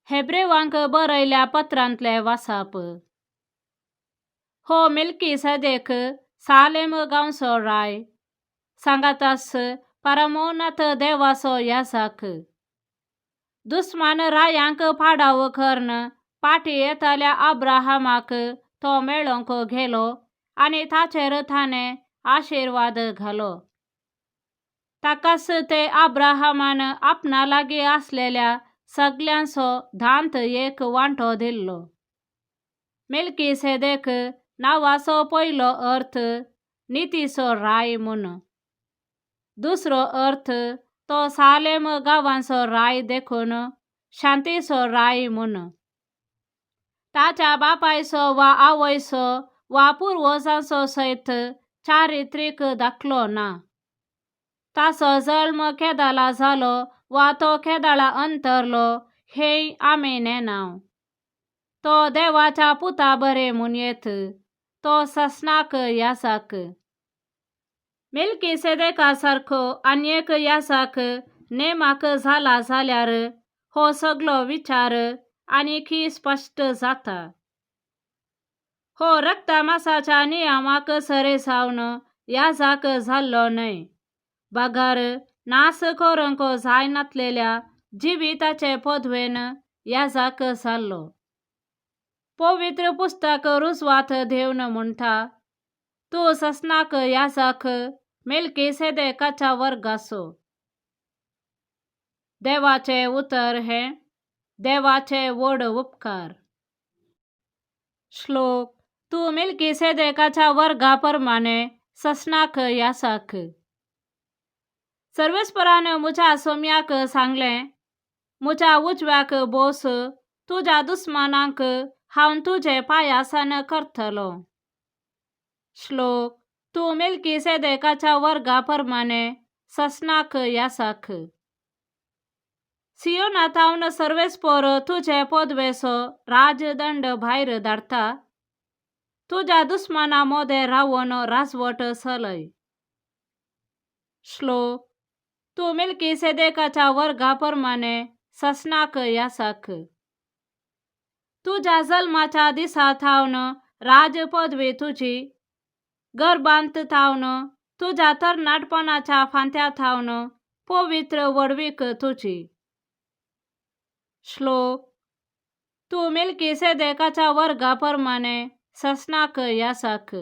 हेब्रेवांक बरयल्या पत्रांतलें वाचप. हो मेल्कीसेदेक सालेम गांवचो राय, सांगातास परमोन्नत देवाचो याजक. दुस्मान रायांक पाडाव करून फाटीं येतल्या अब्राहमाक तो मेळोवंक गेलो आनी ताचेर ताणें आशिर्वाद घालो. ताकाच ते अब्राहमान आपणा लागीं आसलेल्या सगल्यांचो दांत एक वांटो दिल्लो. मेल्कीसेदेक नांवाचो पयलो अर्थ नितीचो राय म्हूण, दुसरो अर्थ तो सालेम गांवाचो राय देखून शांतीचो राय म्हूण. ताच्या बापायचो वा आवयचो वा पुर्वजांचो सयत चारित्रीक दाखलो ना. ताचो जल्म केदळा जालो वा तो केदळा अंतरलो हेंय आमी नेणाव. तो देवाच्या पुता बरें म्हूण येत, तो ससनाक याजक. मेल्कीसेदेका सारको आनी एक याजक नेमाक जाला जाल्यार हो सगलो विचार आनीकय स्पश्ट जाता. हो रक्तमासाच्या नियमाक सरे जावन याजक जाल्लो न्हय, बगर नाश करूंक जायनातलेल्या जिविताचे पदवेन याजक जाल्लो. पवित्र पुस्तक रुजवात दिवन म्हणटा, तूं ससनाक याजक मेल्कीसेदेकाच्या वर्गाचो. देवाचें उतर हें देवाचे व्हड उपकार. श्लोक. तूं मेल्कीसेदेकाच्या वर्गा प्रमाणे ससनाक याजक. सर्वेस्परान म्हज्या सोम्याक सांगलें, म्हज्या उजव्याक बस, तुज्या दुस्मानांक हांव तुजे पांयासन करतलो. श्लोक. तूं मेल्कीसेदेकाच्या वर्गा प्रमाणे ससनाक याजक. सियोनाथावन सर्वेस्पर तुजे पदवेचो राजदंड भायर धाडटा, तुज्या दुस्माना मोदें रावन राजवट चलय. श्लोक. तूं मेल्कीसेदेकाच्या वर्गा प्रमाणे ससनाक याजक. तुज्या जल्माच्या दिसा थावन राजपदवी तुजी, गर्भांत थावन तुज्या तरणाटपणाच्या फांत्या थावन पवित्र व्हडवीक तुजी. श्लोक. तूं मेल्कीसेदेकाच्या वर्गा प्रमाणे ससनाक याजक.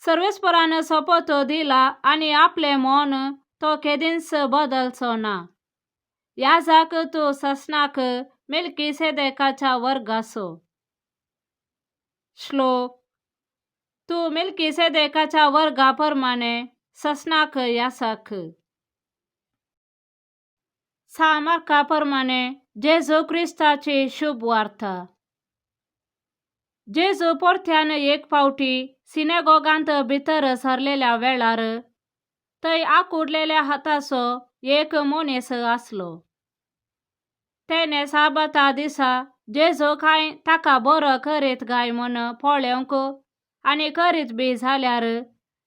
सर्वेस्परान सोपत दिला आनी आपलें मन तो केदींच बदलचो ना, याजक तूं ससनाक मेल्कीसेदेकाच्या वर्गाचो. श्लोक. तूं मेल्कीसेदेकाच्या वर्गा प्रमाणे ससनाक याजक. सांत मार्का प्रमाणे जेजू क्रिस्ताची शुभ वार्ता. जेजू परत्यान एक फावटी सिनेगोगांत भितर सरलेल्या वेळार थंय आकुडलेल्या हाताचो एक मनीस आसलो. तेणें साबाता दिसा जेजू कांय ताका बरो करीत काय म्हूण पळोवंक आनी करीत बी जाल्यार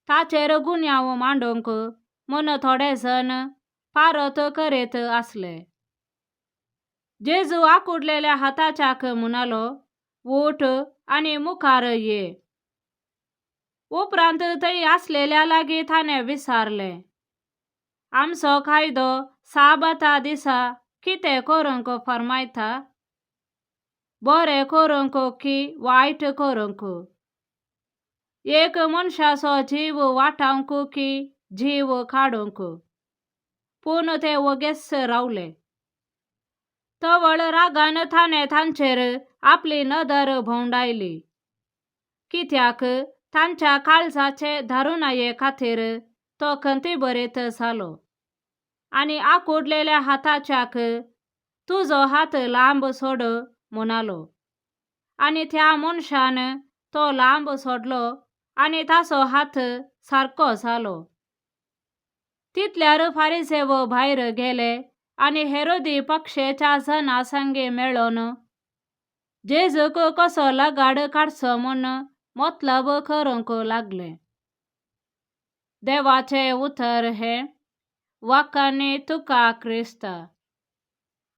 ताचेर गुन्यांव मांडूंक म्हूण थोडे जण पारत करीत आसले. जेजू आकुडलेल्या हाताच्याक म्हणालो, उठ आनी मुखार ये. उपरांत थंय आसलेल्या लागीं ताणें विचारलें, आमचो कायदो साबाता दिसा कितें करूंक फर्मायता, बरें करूंक की वायट करूंक, एक मनशाचो जीव वाटावंक की जीव काडूंक? पूण ते वोगेच रावले. तवळ रागान ताणें तांचेर आपली नदर भोंवडायली, कित्याक तांच्या काळजाचे दारुणाये खातीर तो खंतीभरीत जालो आनी आकुडलेल्या हाताच्याक, तुजो हात लांब सोड म्हणालो. आनी त्या मनशान तो लांब सोडलो आनी ताचो हात सारको जालो. तितल्यार फारिजेव भायर गेले आनी हेरोदी पक्षेच्या जनां संगी मेळोन जेजूक कसो लगाड काडचो म्हूण मतलब करूंक लागले. देवाचें उतर हें. वाखाणी तुका क्रिस्ता.